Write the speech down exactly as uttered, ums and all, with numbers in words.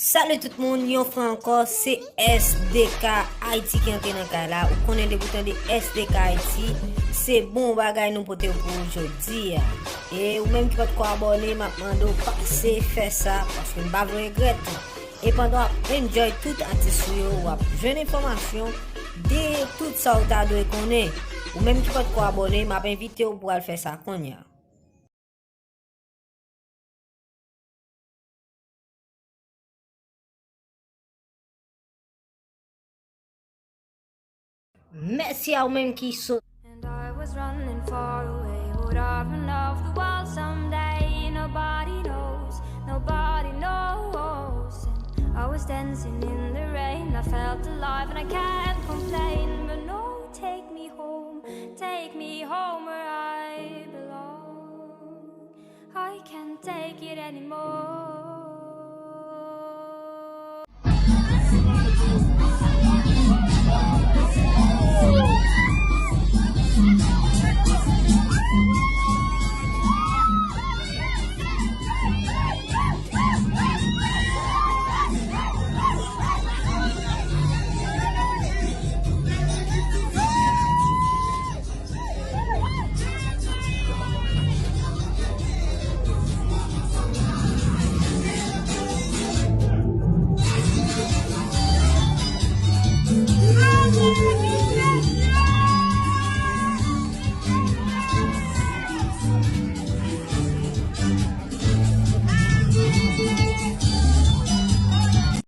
Salut tout moun, yon fwa ankò, se S D K Haïti ki antre nan kay la. Ou konnen depi w tande S D K Haïti, se bon bagay nou pote pou ou jodi a. E ou menm ki potko abòne, m ap mande w pase fè sa, paske m pa vle w regrèt. E pandan w ap enjoy tout atis ou yo, w ap jwenn enfòmasyon de tout sa w ta dwe konnen. Ou menm ki potko abòne, m ap envite w pou w al fè sa kounye a. Mèsi a ou menm ki sot. And I was running far away, would I run off the world someday? Nobody knows, nobody knows. And I was dancing in the rain, I felt alive and I can't complain.